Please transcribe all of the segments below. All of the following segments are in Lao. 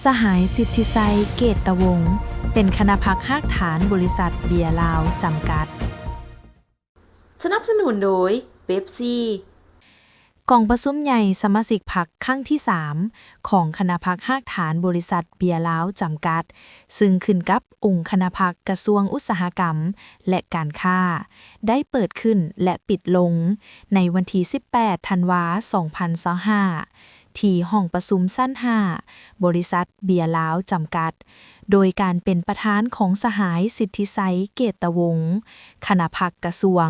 ສະຫາຍສິດທິໄຊ ເກດຕະວົງ ເປັນຄະນະພັກຮາກຖານບໍລິສັດເບຍລາວຈຳກັດ. ສະໜັບສະໜູນໂດຍ ເປັບຊີ. ກອງປະຊຸມໃຫຍ່ສະມາຊິກພັກຄັ້ງທີສາມ ຂອງຄະນະພັກຮາກຖານບໍລິສັດເບຍລາວຈຳກັດ, ຊຶ່ງຂຶ້ນກັບອົງຄະນະພັກກະຊວງອຸດສາຫະກຳ ແລະ ການຄ້າ ໄດ້ເປີດຂຶ້ນ ແລະ ປິດລົງໃນວັນທີສິບແປດ ທັນວາ ສອງພັນຊາວຫ້າ ທີ່ຫ້ອງປະຊຸມຊັ້ນຫ້າ ບໍລິສັດເບຍລາວຈຳກັດ, ໂດຍການເປັນປະທານຂອງສະຫາຍສິດທິໄຊ ເກດຕະວົງ ຄະນະພັກກະຊວງ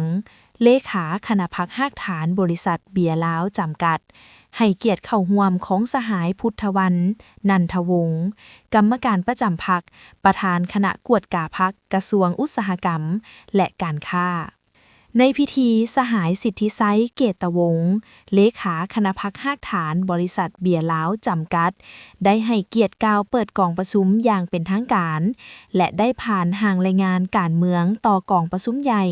ເລຂາຄະນະພັກຮາກຖານບໍລິສັດເບຍລາວຈຳກັດ, ໃຫ້ກຽດເຂົ້າຮ່ວມຂອງສະຫາຍ ພຸດທະວັນ ນັນທະວົງ ກຳມະການປະຈຳພັກ, ປະທານຄະນະກວດກາພັກ ກະຊວງອຸດສາຫະກຳ ແລະ ການຄ້າ. ໃນພິທີ, ສະຫາຍສິດທິໄຊ ເກດຕະວົງ ເລຂາຄະນະພັກຮາກຖານບໍລິສັດເບຍລາວຈຳກັດ ໄດ້ໃຫ້ກຽດກ່າວເປີດກອງປະຊຸມຢ່າງເປັນທາງການ ແລະ ໄດ້ຜ່ານຮ່າງລາຍງານການເມືອງຕໍ່ກອງປະຊຸມໃຫຍ່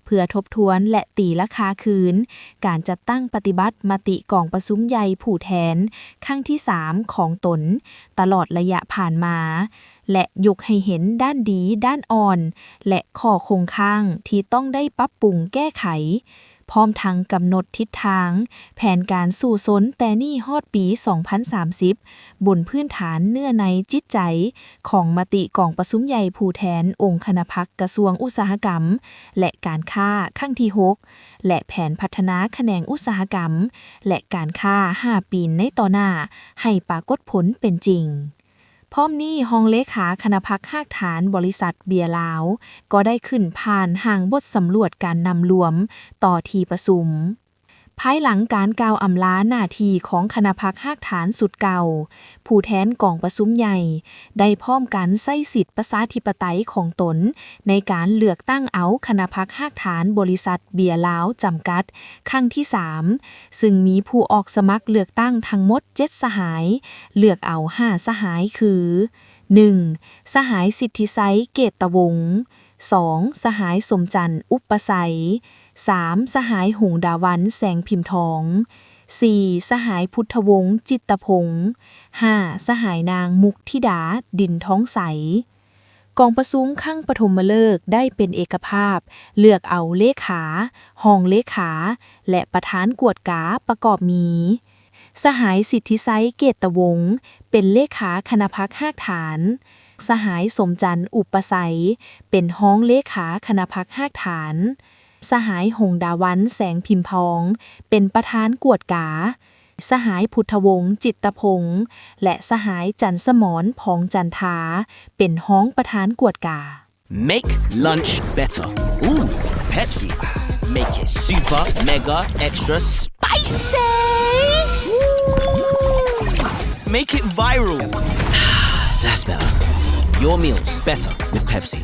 ເພື່ອທົບທວນ ແລະ ຕີລາຄາຄືນການຈັດຕັ້ງປະຕິບັດມະຕິກອງປະຊຸມໃຫຍ່ຜູ້ແທນຄັ້ງທີສາມຂອງຕົນຕະຫຼອດໄລຍະຜ່ານມາ ແລະ ຍົກໃຫ້ເຫັນດ້ານດີ, ດ້ານອ່ອນ ແລະ ຂໍ້ຄົງຄ້າງທີ່ຕ້ອງໄດ້ປັບປຸງແກ້ໄຂ, ພ້ອມທັງກຳນົດທິດທາງແຜນການສູ້ຊົນແຕ່ນີ້ຮອດປີສອງພັນສາມສິບ ບົນພື້ນຖານເນື້ອໃນຈິດໃຈຂອງມະຕິກອງປະຊຸມໃຫຍ່ຜູ້ແທນອົງຄະນະພັກກະຊວງອຸດສາຫະກຳ ແລະ ການຄ້າຄັ້ງທີຫົກ ແລະ ແຜນພັດທະນາຂະແໜງອຸດສາຫະກຳ ແລະ ການຄ້າຫ້າປີໃນຕໍ່ໜ້າ ໃຫ້ປາກົດຜົນເປັນຈິງ. ພ້ອມນີ້, ຮອງເລຂາຄະນະພັກຮາກຖານບໍລິສັດເບຍລາວ ກໍໄດ້ຂຶ້ນຜ່ານຮ່າງບົດສຳຫຼວດການນຳລວມຕໍ່ທີ່ປະຊຸມ. ພາຍຫຼັງການກ່າວອຳລາໜ້າທີ່ຂອງຄະນະພັກຮາກຖານຊຸດເກົ່າ, ຜູ້ແທນກອງປະຊຸມໃຫຍ່ໄດ້ພ້ອມກັນໃຊ້ສິດປະຊາທິປະໄຕຂອງຕົນໃນການເລືອກຕັ້ງເອົາຄະນະພັກຮາກຖານບໍລິສັດເບຍລາວຈຳກັດ ຄັ້ງທີສາມ ຊຶ່ງມີຜູ້ອອກສະໝັກເລືອກຕັ້ງທັງໝົດເຈັດສະຫາຍ, ເລືອກເອົາຫ້າສະຫາຍຄື ໜຶ່ງ ສະຫາຍສິດທິໄຊ ເກດຕະວົງ, ສອງ ສະຫາຍສົມຈັນ ອຸປະໄຊ, ສາມ ສະຫາຍຫົງດາວັນ ແສງພິມທອງ, ສີ່ ສະຫາຍພຸດທະວົງ ຈິດຕະພົງ, ຫ້າ ສະຫາຍນາງ ມຸກທິດາ ດິນທອງໃສ. ກອງປະຊຸມຄັ້ງປະຖົມມະເລີກໄດ້ເປັນເອກະພາບເລືອກເອົາເລຂາ, ຮອງເລຂາ ແລະ ປະທານກວດກາປະກອບມີ ສະຫາຍສິດທິໄຊ ເກດຕະວົງ ເປັນເລຂາຄະນະພັກຮາກຖານ, ສະຫາຍສົມຈັນ ອຸປະໄຊ ເປັນຮອງເລຂາຄະນະພັກຮາກຖານ, ສະຫາຍຫົງດາວັນ ແສງພິມພອງ ເປັນປະທານກວດກາ, ສະຫາຍພຸດທະວົງ ຈິດຕະພົງ ແລະ ສະຫາຍຈັນສະໝອນ ພອງຈັນທາ ເປັນຮອງປະທານກວດກາ. Make lunch better. Ooh, Pepsi. Make it super, mega, extra spicy. Ooh. Make it viral. That's better. Your meals better with Pepsi.